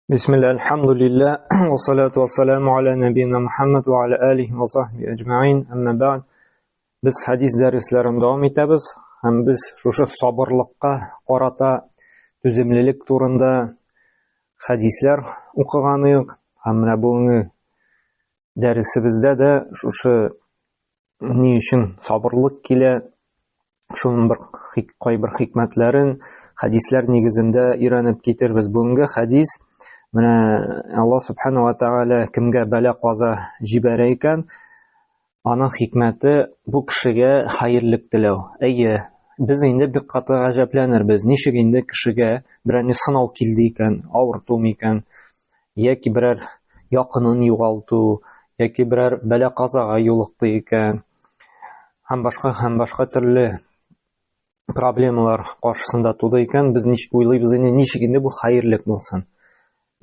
Бисмилла, альхамдулилля, вассалату вассаламу аля набина Мухаммад ва аля алихи ва сахби әҗмәин. Әмма бәгъд. Без хадис дәресләрен дәвам итәбез һәм без шушы сабырлыкка карата түземлелек турында хадисләр укыган идек. Һәм менә бүгенге дәресебездә дә шушы ни өчен сабырлык килә, шуның бер кайбер хикмәтләрен хәдисләр нигезендә өйрәнеп китербез. Бүгенге хәдис менә Алла субхана ва тааля кемгә бәла каза җибәрә икән, аның хикмәте бу кешегә хәерлек теләү. Әйе, без инде бик каты гаҗәпләнербез. Ничек инде кешегә берәр сынау килде икән, авырту микән, яки берәр якынын югалту, яки берәр бәла-казага юлыкты икән, һәм башка һәм башка төрле проблемалар каршысында туды икән, без ничек уйлыйбыз инде, ничек инде бу хәерлек булсын?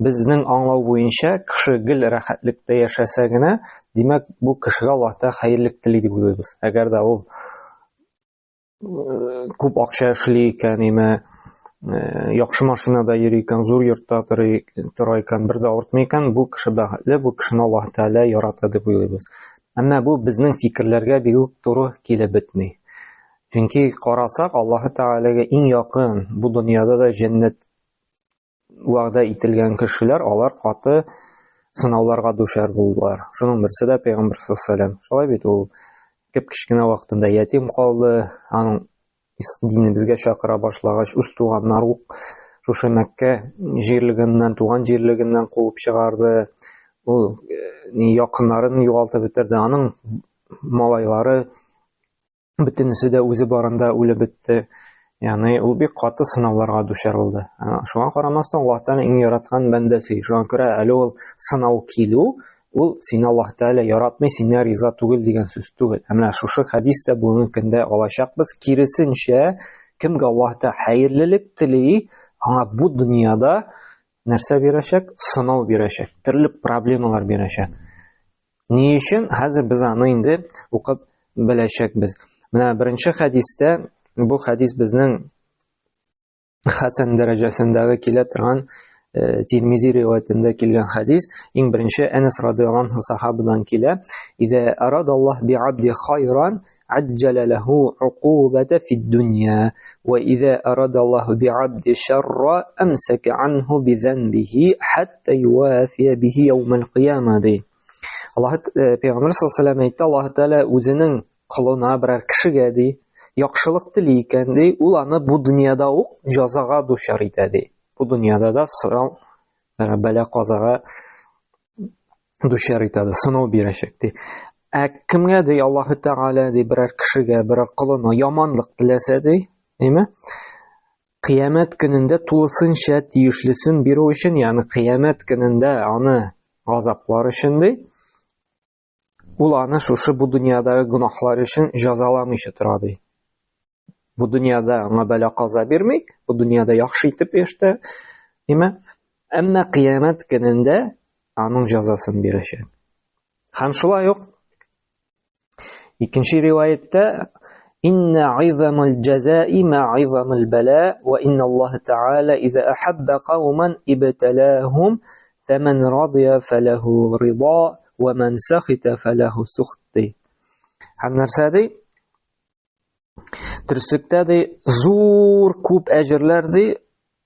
Безнең аңлау буенча, кеше гел рәхәтлектә яшәсә генә, димәк, бу кешегә Аллаһ Тәгалә хәерлек тели дип уйлыйбыз. Әгәр дә ул күп акча эшли икән, име, яхшы машинада йөри икән, зур йортта тора икән, бер дә авыртмый икән, бу кеше бәхетле, бу кешене Аллаһ Тәгалә ярата дип уйлыйбыз. Әмма бу безнең фикерләргә бик үк туры килеп бетми. Чөнки карасак, Аллаһ Тәгаләгә иң якын бу дөньяда да җәннәт вәгъдә ителгән кешеләр, алар каты сынауларга дучар булдылар. Шуның берсе дә Пәйгамбер саллаллаху Шулай бит ул кеп кечкенә вакытында ятим калды, аның динебезгә чакыра башлагач, үз туганнары ук шушы Мәккә җирлегеннән, туган җирлегеннән куып чыгарды. Ул э, якыннарын югалтып бетерде. Аның малайлары бөтенесе дә үзе барында үлеп бетте. Ягъни ул бик каты сынауларга дучар булды. Шуңа карамастан Аллаһ Тәгалә иң яраткан бәндәсе. Шуңа күрә әле ул сынау килү, ул сине Аллаһ Тәгалә яратмый, сине риза түгел дигән сүз түгел. Ә менә шушы хәдис тә бүгенге көндә алачакбыз. Киресенчә, кемгә Аллаһ Тәгалә хәерлелек тели, аңа бу дөньяда нәрсә бирәчәк? Сынау бирәчәк, төрле проблемалар бирәчәк. Ни өчен? Хәзер без аны инде укып беләчәкбез. Менә беренче хәдистә, бу хәдис безнең хәсән дәрәҗәсендәге килә торган э, Тирмизи риваятендә килгән хәдис, иң беренче Әнәс радиаллаһу анһу сахабадан килә. Идә арада Аллаһ би абди хайран عجل له عقوبة في الدنيا وإذا أراد الله بعبد شر أمسك عنه بذنبه حتى يوافي به يوم القيامة ди. Аллаһ э, Пәйгамбер саллаллаху алейһи әйтте, Аллаһ Тәгалә үзенең колына берәр кешегә ди, яхшылык тели икән ди, ул аны бу дөньяда ук җазага дучар итә ди. Бу дөньяда да сорау э, бәла казага дучар итәде, сынау бирәчәк ди. Ә кемгә ди Аллаһ Тәгалә ди берәр кешегә, берәр колына яманлык теләсә ди, әйме? Кыямәт көнендә тулысынча тиешлесен бирү өчен, ягъни кыямәт көнендә аны газаплар өчен ди, ул аны шушы бу дөньядагы гөнаһлар өчен җәзаламыйча тора ди. Бу дөньяда аңа бәла каза бирми, бу дөньяда яхшы итеп яшәтә, ниме? Әмма кыямәт көнендә аның җәзасын бирәчәк. Һәм шулай ук икенче риваятьтә Инна изамал җәзаи ма изамал бәла ва инна Аллаһ Тааля иза ахабба кауман ибталахум фәмән радия фәләһу рида ва ман сахита фәләһу сухт. Һәм нәрсә ди? Дөреслектә ди, зур күп әҗерләр ди,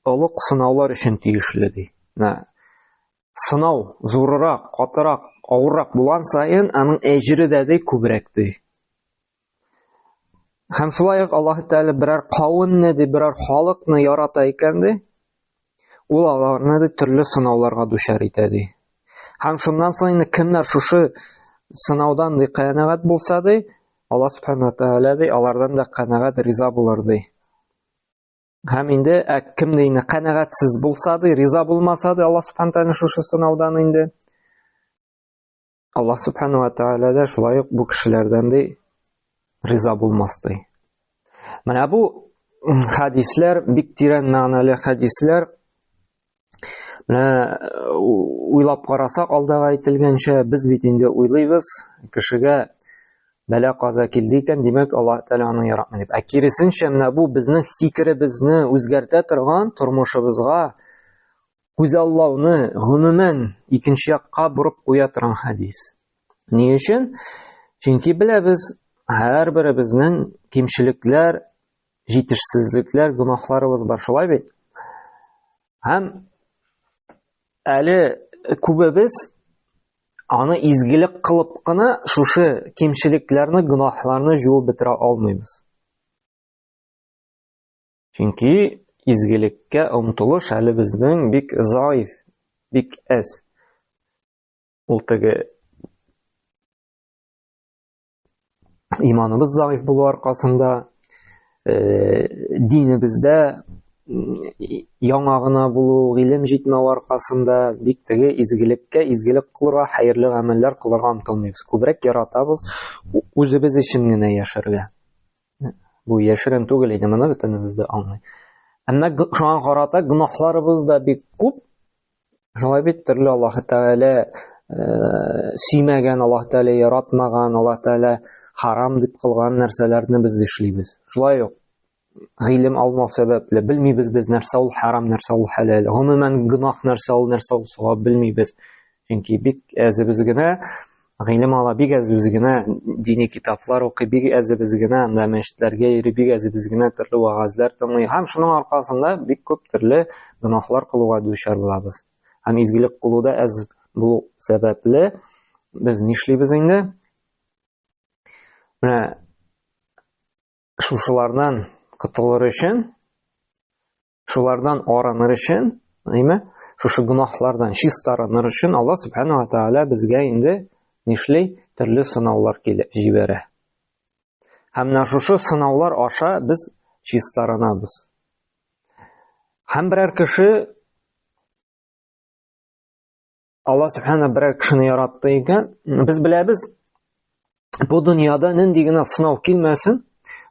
олуг сынаулар өчен тиешле ди. Менә сынау зуррак, катырак, авыррак булган саен, аның әҗере дә ди күбрәк ди. Һәм шулай ук Аллаһ Тәгалә берәр кавемне ди, берәр халыкны ярата икән ди, ул аларны ди төрле сынауларга дучар итә ди. Һәм шуннан соң инде кемнәр шушы сынаудан ди канәгать булса ди, Алла субхана тәгалә ди алардан да канәгать риза булыр ди. Һәм инде ә кем ди инде канәгатьсез булса ди, риза булмаса ди Алла субхана тәгалә шушы сынаудан инде Аллаһ субхана ва тәгалә дә шулай ук бу кешеләрдән ди риза булмас ди. Менә бу хәдисләр бик тирән мәгънәле хәдисләр. Менә э, уйлап карасак, алдагы әйтелгәнчә, без бит инде уйлыйбыз, кешегә бәла каза килде икән, димәк, Аллаһ Тәгалә аны яратмый дип. Ә киресенчә, менә бу безнең фикеребезне үзгәртә торган тормышыбызга күзаллауны гомумән икенче якка борып куя торган хәдис. Ни өчен? Чөнки беләбез, һәрберебезнең кимчелекләр, җитешсезлекләр, гөнаһларыбыз бар, шулай бит? Һәм әле күбебез аны изгелек кылып кына шушы кимчелекләрне, гөнаһларны җуып бетерә алмыйбыз. Чөнки изгелеккә омтылыш әле безнең бик заиф, бик әз. Ул теге иманыбыз заиф булу аркасында, э, динебездә яңа гына булу, гыйлем җитмәү аркасында бик теге изгелеккә, изгелек кылырга, хәерле гамәлләр кылырга омтылмыйбыз. Күбрәк яратабыз үзебез өчен генә яшәргә. Бу яшерен түгел иде, моны бөтенебез дә аңлый. Әмма шуңа карата гөнаһларыбыз да бик күп. Шулай бит төрле Аллаһ Тәгалә э, сөймәгән, Аллаһ Тәгалә яратмаган, Аллаһ Тәгалә харам дип кылган нәрсәләрне без эшлибез. Шулай ук гыйлем алмау сәбәпле белмибез без нәрсә ул харам, нәрсә ул хәләл. Гомумән гөнаһ нәрсә ул, нәрсә ул савап белмибез. Чөнки бик әзебез генә гыйлем ала, бик әзебез генә дини китаплар укый, бик әзебез генә анда мәчетләргә йөри, бик әзебез генә төрле вәгазьләр тыңлый. Һәм шуның аркасында бик күп төрле гөнаһлар кылуга дучар булабыз. Һәм изгелек кылуда әз булу сәбәпле без нишлибез инде? Менә шушылардан котылыр өчен Шулардан арыныр өчен, әйме? Шушы гөнаһлардан чистарыныр өчен Алла Субхану ва Тааля безгә инде нишли? Төрле сынаулар килеп җибәрә. Һәм менә шушы сынаулар аша без чистарынабыз. Һәм берәр кеше Алла Субхана берәр кешене яратты икән, без беләбез, бу дөньяда нинди генә сынау килмәсен,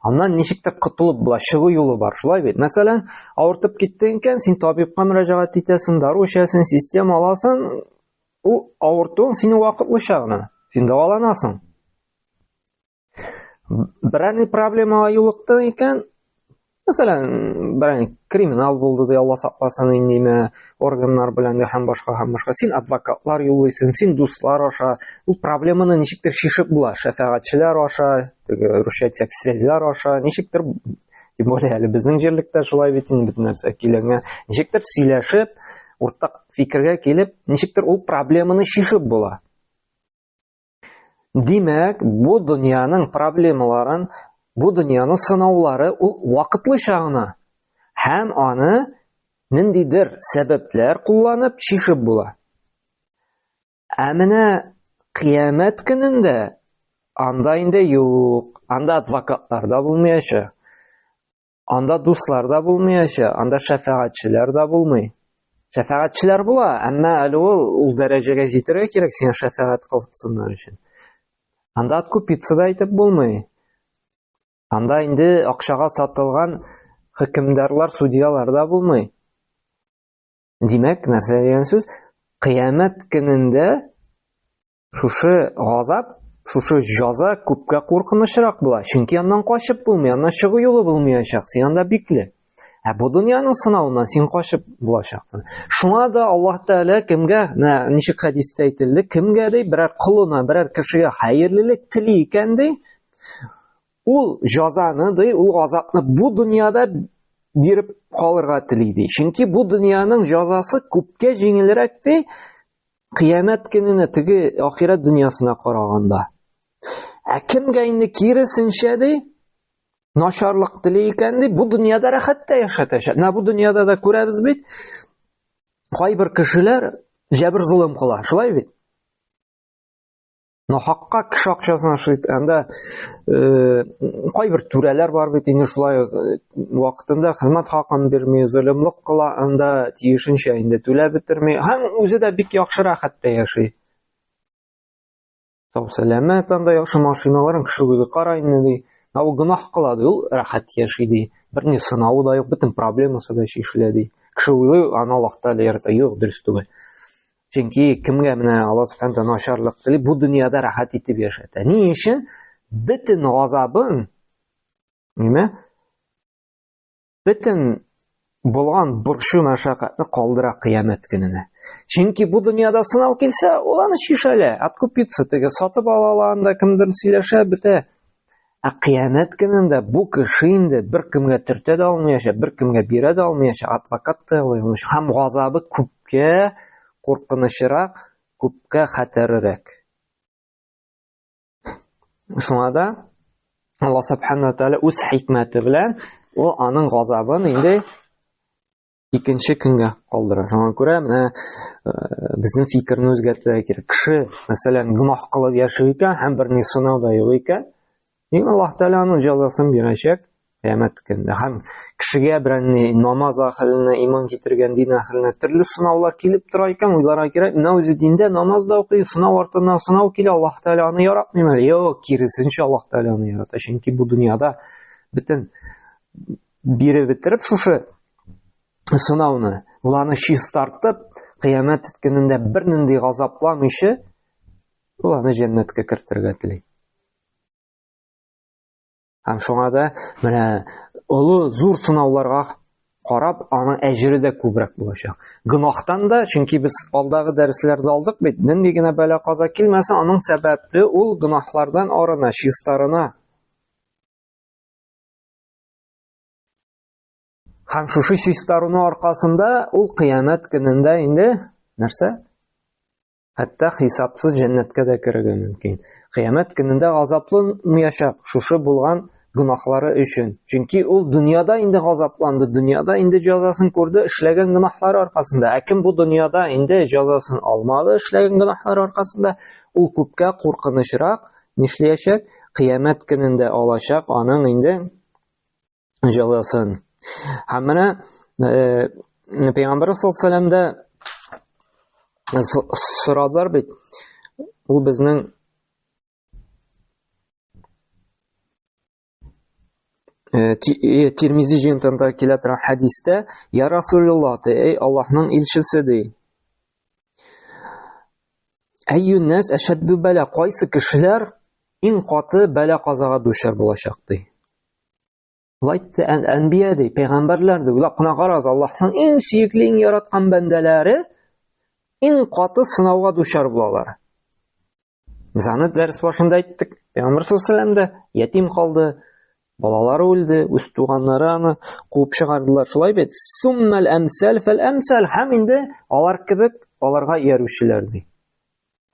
аннан ничек тә котылып була, чыгу юлы бар, шулай бит? Мәсәлән, авыртып китте икән, син табибка мөрәҗәгать итәсең, дару эчәсең, система аласың, ул авыртуың синең вакытлыча гына, син дәваланасың. Берәр ни проблемага юлыктың икән, мәсәлән, берәр криминал булды ди, Алла сакласын, индиме, органнар белән дә һәм башка һәм башка. Син адвокатлар юллыйсың, син дуслар аша, ул проблеманы ничектер чишеп була, шәфәгатьчеләр аша, теге русча әйтсәк, связьлар аша, ничектер, тем более әле безнең җирлектә шулай бит инде бөтен нәрсә көйләнгән, ничектер сөйләшеп, уртак фикергә килеп, ничектер ул проблеманы чишеп була. Димәк, бу дөньяның проблемаларын, бу дөньяның сынаулары ул вакытлыча гына. Һәм аны ниндидер сәбәпләр кулланып чишеп була. Ә менә кыямәт көнендә анда инде юк, анда адвокатлар да булмаячак. Анда дуслар да булмаячак, анда шәфәгатьчеләр дә булмый. Шәфәгатьчеләр була, әмма әле ул ул дәрәҗәгә җитәргә кирәк сиңа шәфәгать кылсыннар өчен. Анда откупиться да әйтеп булмый. Анда инде акчага сатылган хөкемдарлар, судьялар да булмый. Димәк, нәрсә дигән сүз? Кыямәт көнендә Шушы газап, шушы җаза күпкә куркынычрак була. Чөнки аннан качып булмый, аннан чыгу юлы булмаячак. Син анда бикле. Ә бу дөньяның сынавыннан син качып булачаксың. Шуңа да Аллаһ Тәгалә кемгә, менә ничек хәдистә әйтелде, кемгә ди, берәр колына, берәр кешегә хәерлелек тели икән ди, ул җазаны ди, ул газапны бу дөньяда биреп калырга тели ди. Чөнки бу дөньяның җазасы күпкә җиңелрәк ди, Кыямәт көненә теге ахирәт дөньясына караганда. Ә кемгә инде киресенчә ди, начарлык тели икән ди, бу дөньяда рәхәттә яшәтәчәк. Менә бу дөньяда да күрәбез бит, кайбер кешеләр җәбер золым кыла, шулай бит? Нахакка кеше акчасын ашый. Анда э, кайбер түрәләр бар бит инде шулай э, вакытында хезмәт хакын бирми, золымлык кыла, анда тиешенчә инде түләп бетерми. Һәм үзе дә бик яхшы рәхәттә яши. Сау сәламәт анда яхшы машиналарын кеше үзе кара инде ди. Ә ул гөнаһ кыла ди, ул рәхәт яши ди. Берни сынавы да юк, бөтен проблемасы да чишелә ди. Кеше уйлый, аны Аллаһ Тәгалә ярата. Юк, дөрес түгел. Чөнки кемгә менә Алла Субхану тәгалә начарлык тели, бу дөньяда рәхәт итеп яшәтә. Ни өчен? Бөтен газабын, ниме? Бөтен булган борчу мәшәкатьне калдыра кыямәт көненә. Чөнки бу дөньяда сынау килсә, ул аны чишәлә, откупиться, теге сатып ала ала, анда кемдер сөйләшә, бетә. Ә кыямәт көнендә бу кеше инде бер кемгә төртә дә алмаячак, бер кемгә бирә дә алмаячак, адвокат та алмаячак. Һәм газабы күпкә куркынычрак, күпкә хәтәррәк. Шуңа да Алла субхана тәгалә үз хикмәте белән ул аның газабын инде икенче көнгә калдыра. Шуңа күрә менә э, безнең фикерне үзгәртергә кирәк. Кеше, мәсәлән, гөнаһ кылып яши икән һәм берни сынау да юк икән, Димәк, Аллаһ Тәгалә аның җәзасын бирәчәк кыямәт көнендә. Һәм кешегә берәр намаз әһеленә, иман китергән дин әһеленә төрле сынаулар килеп тора икән, уйларга кирәк. Менә үзе диндә намаз да укый, сынау артыннан сынау килә, Аллаһ Тәгалә аны яратмыймы әле? Юк, киресенчә Аллаһ Тәгалә аны ярата. Чөнки бу дөньяда бөтен биреп бетереп шушы сынауны, уларны чистартып, кыямәт көнендә бернинди газапламыйча, ул аны җәннәткә кертергә тели. Һәм шуңа да менә олы зур сынауларга карап, аның әҗере дә күбрәк булачак. Гөнаһтан да, чөнки без алдагы дәресләрдә алдык бит, нинди генә бәла каза килмәсен, аның сәбәпле ул гөнаһлардан арына, чистарына. Һәм шушы чистарыну аркасында ул кыямәт көнендә инде нәрсә? Хәтта хисапсыз җәннәткә дә керергә мөмкин. Кыямәт көнендә газапланмаячак шушы булган гөнаһлары өчен. Чөнки ул дөньяда инде газапланды, дөньяда инде җәзасын күрде эшләгән гөнаһлары аркасында. Ә кем бу дөньяда инде җәзасын алмады эшләгән гөнаһлары аркасында, ул күпкә куркынычрак нишләячәк? Кыямәт көнендә алачак аның инде җәзасын. Һәм менә э, Пәйгамбәр саллаллаху алейһи дә сорадылар бит. Ул безнең э, э, Тирмизи җыентында килә торган хәдистә, "Я Расулуллаһ", ди, "Эй Аллаһның илчесе", ди. Әйюн нас әшәддү бәла, кайсы кешеләр иң каты бәла-казага дучар булачак, ди. Ул әйтте, әнбия ди, пәйгамбәрләр ди. Уйлап кына карагыз, Аллаһның иң сөекле, иң яраткан бәндәләре иң каты сынауга дучар булалар. Без аны дәрес башында әйттек. Пәйгамбәр саллаллаху дә ятим калды, балалары үлде, үз туганнары аны куып чыгардылар. Шулай бит? Суммал әмсәл фәл әмсәл һәм инде алар кебек аларга иярүчеләр ди.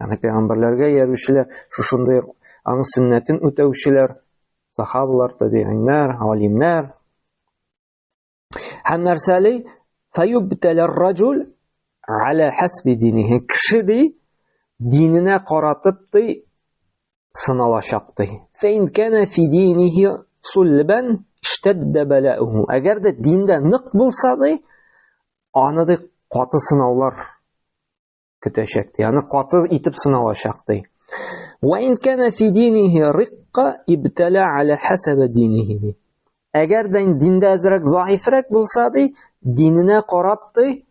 Ягъни пәйгамбәрләргә иярүчеләр, шушындый аның сөннәтен үтәүчеләр, сахабалар, табигыйннәр, галимнәр. Һәм нәрсәли? Фаюбтәләр раҗул аля хасби динихи. Кеше ди, диненә каратып ди, сыналачак ди. Фәин кана фи динихи сулбан иштадда балауху. Әгәр дә диндә нык булса ди, аны ди каты сынаулар көтәчәк ди. Аны каты итеп сыналачак ди. Ва ин кана фи динихи рикка ибтала аля хасаба динихи ди. Әгәр дә диндә әзрәк заифрәк булса ди, диненә карап ди,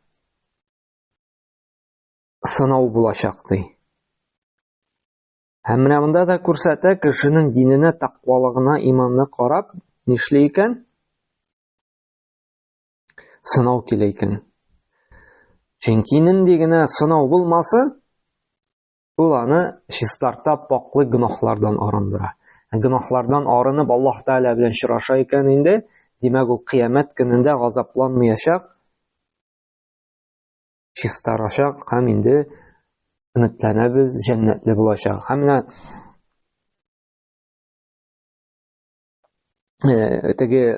сынау булачак ди. Һәм менә монда да күрсәтә кешенең диненә, тәкъвалыгына, иманына карап нишли икән? Сынау килә икән. Чөнки нинди генә сынау булмасын, ул аны чистарта, пакълый, гөнаһлардан арындыра. Гөнаһлардан арынып Аллаһ Тәгалә белән очраша икән инде, димәк ул кыямәт көнендә газапланмаячак, чистарачак һәм инде өметләнәбез, җәннәтле булачак. Һәм менә Э, теге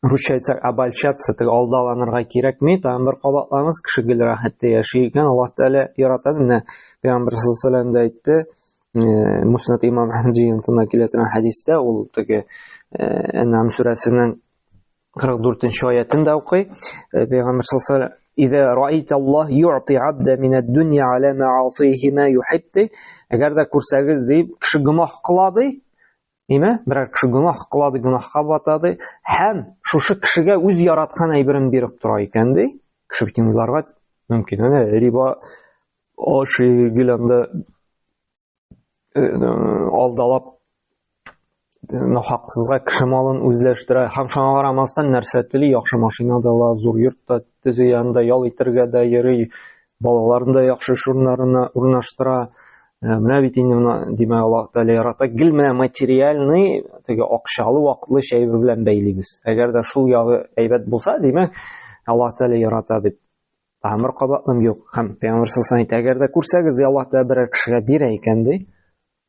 русча әйтсәк обольщаться теге алдаланырга кирәкми тагын бер кабатлабыз кеше гел рәхәттә яши икән аллаһ тәгалә ярата менә пәйгамбәр саллаллаху алейһи дә әйтте э, муснат имам әхмәд җыентында килә торган хәдистә ул теге э, әнам сүрәсенең 44 нче аятын да укый пәйгамбәр саллаллаху алейһи Иза раайта Аллаһ юъти абда мин ад-дунья аля маасихи ма юхиб ди. Әгәр дә күрсәгез ди, кеше гөнаһ кыла ди, Ниме? Берәр кеше гөнаһ кыла ди, гөнаһка бата ди, һәм шушы кешегә үз яраткан әйберен биреп тора икән ди. Кеше бит уйларга мөмкин. Әнә риба ашый гел анда э, алдалап нахаксызга кеше малын үзләштерә һәм шуңа карамастан нәрсә тели, яхшы машина да ала, зур йорт та төзи, янында ял итәргә дә йөри, балаларын да яхшы эш урыннарына урнаштыра. Э, менә бит инде моны, димәк, Аллаһ Тәгалә ярата. Гел менә материальный, теге акчалы, вакытлы әйбер белән бәйлибез. Әгәр дә шул ягы әйбәт булса, димәк, Аллаһ Тәгалә ярата дип. Тагын бер кабатлым юк. Һәм Пәйгамбәр саллаллаху әйтә, әгәр дә күрсәгез, ди, Аллаһ Тәгалә берәр кешегә бирә икән, ди.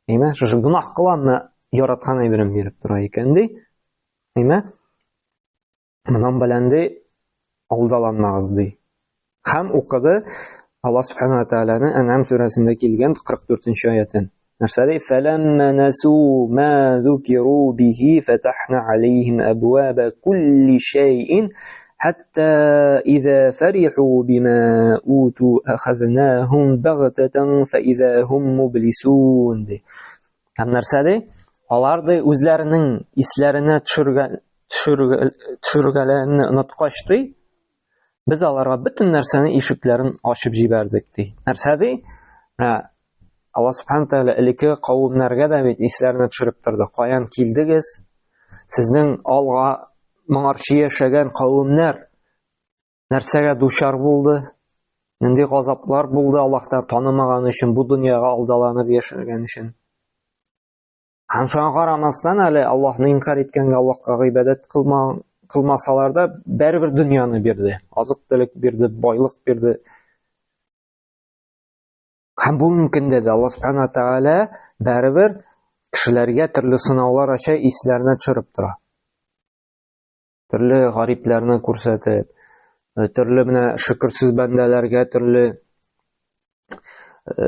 Әйме, шушы гөнаһ кыламны яраткан әйберен биреп тора икән, ди. Әйме, моның белән ди алдаланмагыз, ди. Һәм укыды Аллаһ субхана ва тааляның Ән'ам сүрәсендә килгән 44-нче аятен. Нәрсә ди? Фәләммә насу ма зукиру бихи фатахна алейхим абваба кулли шәйин хәтта иза фариху бима уту ахазнахум багтатан фа иза хум мублисун ди. Һәм нәрсә ди? Алар ди үзләренең исләренә төшергән төшергәләрен оныткач ди, без аларга бөтен нәрсәне ишекләрен ачып җибәрдек ди. Нәрсә ди? Менә Алла субхана тәгалә элекке кавемнәргә дә бит исләренә төшереп торды. Каян килдегез? Сезнең алга моңарчы яшәгән кавемнәр нәрсәгә дучар булды? Нинди газаплар булды Аллаһтан танымаган өчен, бу дөньяга алдаланып яшәгән өчен? Һәм шуңа карамастан әле Аллаһны инкар иткәнгә Аллаһка гыйбадәт кылма, кылмасалар да, бәрібір дөньяны бирде. Азык-төлек бирде, байлык бирде. Һәм бүгенге көндә дә Аллаһ Субхана Тәгалә бәрібір кешеләргә төрле сынаулар аша исләренә төшереп тора. Төрле гарипләрне күрсәтеп, э, төрле менә шөкерсез бәндәләргә төрле э,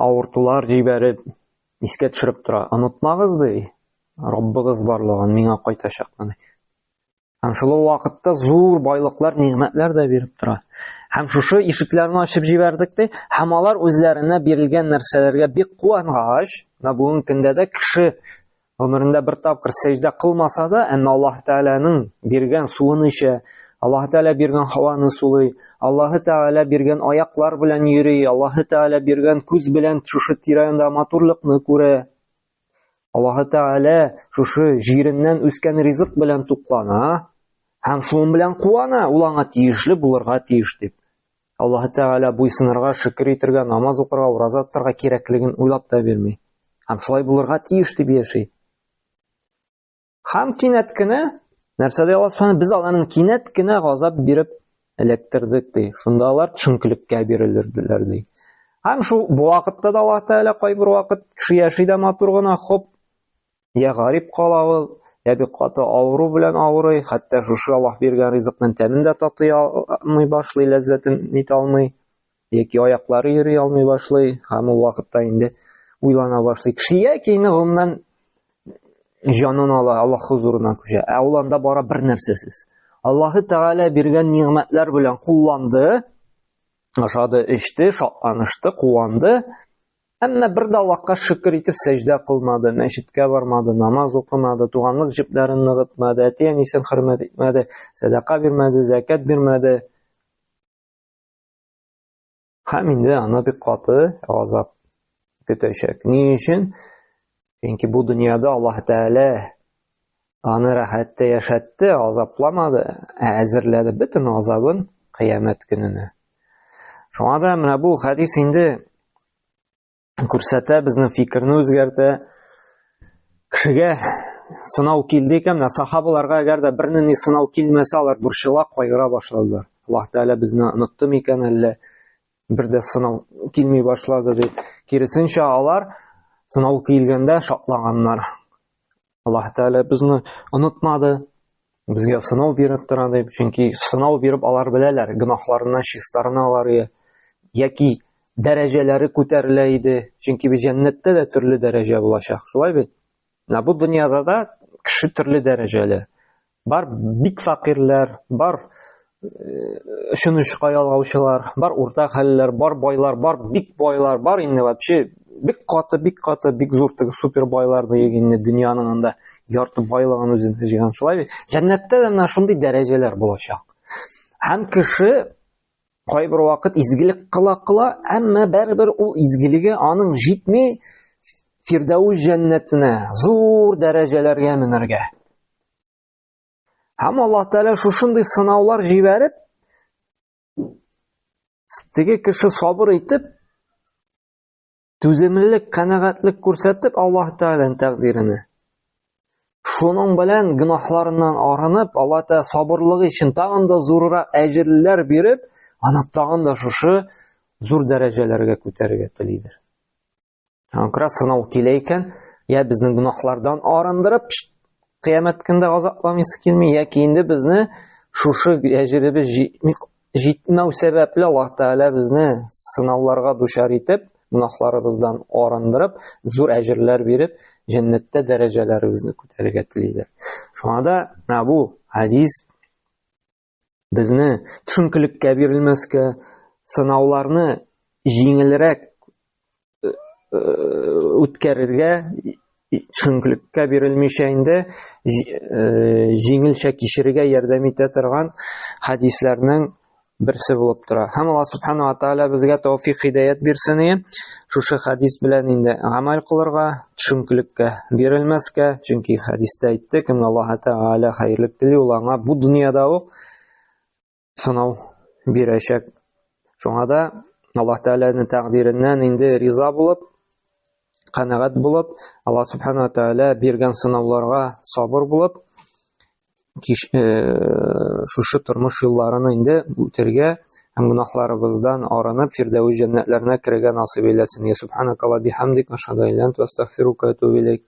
авыртулар җибәреп искә төшереп тора. Онытмагыз ди, Раббыгыз барлыгын, миңа кайтачакмын. Һәм шул вакытта зур байлыклар, нигъмәтләр дә биреп тора. Һәм шушы ишекләрне ачып җибәрдек ди, һәм алар үзләренә бирелгән нәрсәләргә бик куангач, менә бүгенге көндә дә кеше Гомерендә бер тапкыр сәҗдә кылмаса да, әмма Аллаһ Тәгаләнең биргән суын эчә, Аллаһ Тәгалә биргән һаваны сулый, Аллаһ Тәгалә биргән аяклар белән йөри, Аллаһ Тәгалә биргән күз белән шушы тирә-юньдә матурлыкны күрә. Аллаһ Тәгалә шушы җиреннән үскән ризык белән туклана һәм шуның белән куана, ул аңа тиешле булырга тиеш дип. Аллаһ Тәгалә буйсынырга, шөкер итергә, намаз укырга, ураза тотарга кирәклеген уйлап та бирми. Һәм шулай булырга тиеш дип яши. Һәм кинәт кенә, нәрсә ди Аллаһ Субхану, без аларны кинәт кенә газап биреп эләктердек ди. Шунда алар төшенкелеккә бирелерделәр ди. Һәм шул бу вакытта да Аллаһ Тәгалә кайбер вакыт кеше яши дә матур гына, хоп, Я гарип кала ул, я бик каты авыру белән авырый, хәтта шушы Аллаһ биргән ризыкның тәмен дә татый алмый башлый, ләззәтен нитә алмый, яки аяклары йөри алмый башлый, һәм ул вакытта инде уйлана башлый. Кеше яки инде гомумән җанын ала, Аллаһ хозурына күчә. Ә ул анда бара бер нәрсәсез. Аллаһы Тәгалә биргән нигъмәтләр белән кулланды, ашады, эчте, шатланышты, куанды. Әмма бер дә Аллаһка шөкер итеп сәҗдә кылмады, мәчеткә бармады, намаз укымады, туганлык җепләрен ныгытмады, әти-әнисен хөрмәт итмәде, сәдака бирмәде, зәкят бирмәде. Һәм инде аны бик каты газап көтәчәк. Ни өчен? Чөнки бу дөньяда Аллаһ Тәгалә аны рәхәттә яшәтте, азапламады, ә әзерләде бөтен азабын кыямәт көненә. Шуңа да менә бу хәдис инде күрсәтә, безнең фикерне үзгәртә. Кешегә сынау килде икән, менә сахабаларга әгәр дә бернинди сынау килмәсә, алар борчыла, кайгыра башладылар. Аллаһ Тәгалә безне онытты микән әллә? Бер дә сынау килми башлады дип. Киресенчә, алар сынау килгәндә шатланганнар. Аллаһ Тәгалә безне онытмады, безгә сынау биреп тора дип, чөнки сынау биреп алар беләләр, гөнаһларыннан чистарыналар яки дәрәҗәләре күтәрелә иде, чөнки бит җәннәттә дә төрле дәрәҗә булачак, шулай бит? Менә бу дөньяда да кеше төрле дәрәҗәле. Бар бик фәкыйрьләр, бар өчен очка ялгаучылар, бар урта хәллеләр, бар байлар, бар бик байлар, бар инде вообще бик каты, бик каты, бик зур теге супер байлар диек инде дөньяның анда ярты байлыгын үзенә җыйган. Шулай бит? Җәннәттә дә менә шундый дәрәҗәләр булачак. Һәм кеше кайбер вакыт изгелек кыла-кыла, әмма бәрібер ул изгелеге аның җитми, Фирдәүс җәннәтенә, зур дәрәҗәләргә менәргә. Һәм Аллаһ Тәгалә шушындый сынаулар җибәреп, теге кеше сабыр итеп, түземлелек, канәгатьлек күрсәтеп Аллаһ Тәгаләнең тәкъдиренә. Шуның белән гөнаһларыннан арынып, Аллаһ Тәгалә сабырлыгы өчен тагын да зуррак әҗерләр биреп, аны тагын да шушы зур дәрәҗәләргә күтәрергә телидер. Аңкара сынау килә икән, я безне гөнаһлардан арындырып, кыямәт көндә газапламыйсы килми, яки инде безне шушы әҗеребез җитмәү сәбәпле Аллаһ Тәгалә безне сынауларга дучар итеп, гөнаһларыбыздан арындырып, зур әҗерләр биреп, җәннәттә дәрәҗәләребезне күтәрергә телидер. Шуңа да менә бу хәдис безне төшенкелеккә бирелмәскә, сынауларны җиңелрәк э, э, үткәрергә, төшенкелеккә бирелмичә инде э, җиңелчә кичерергә ярдәм итә торган хәдисләрнең берсе булып тора. Һәм Аллаһ субхана ва тааля безгә тәүфик һидаят бирсен ие. Шушы хәдис белән инде гамәл кылырга, төшенкелеккә бирелмәскә, чөнки хәдистә әйтте, кем Аллаһ Тәгалә хәерлек тели, ул аңа бу дөньяда ук сынау бирәчәк. Шуңа да Аллаһ Тәгаләнең тәкъдиреннән инде риза булып, канәгать булып, Аллаһ Субхана Тәгалә биргән сынауларга сабыр булып, киш, э, шушы тормыш юлларын инде үтергә һәм гөнаһларыбыздан арынып Фирдәвес җәннәтләренә керергә насыйп әйләсен. Я субханакалла бихамдик, ашһаду ан ла илаһа илля анта, астагфирука ва атубу илейк.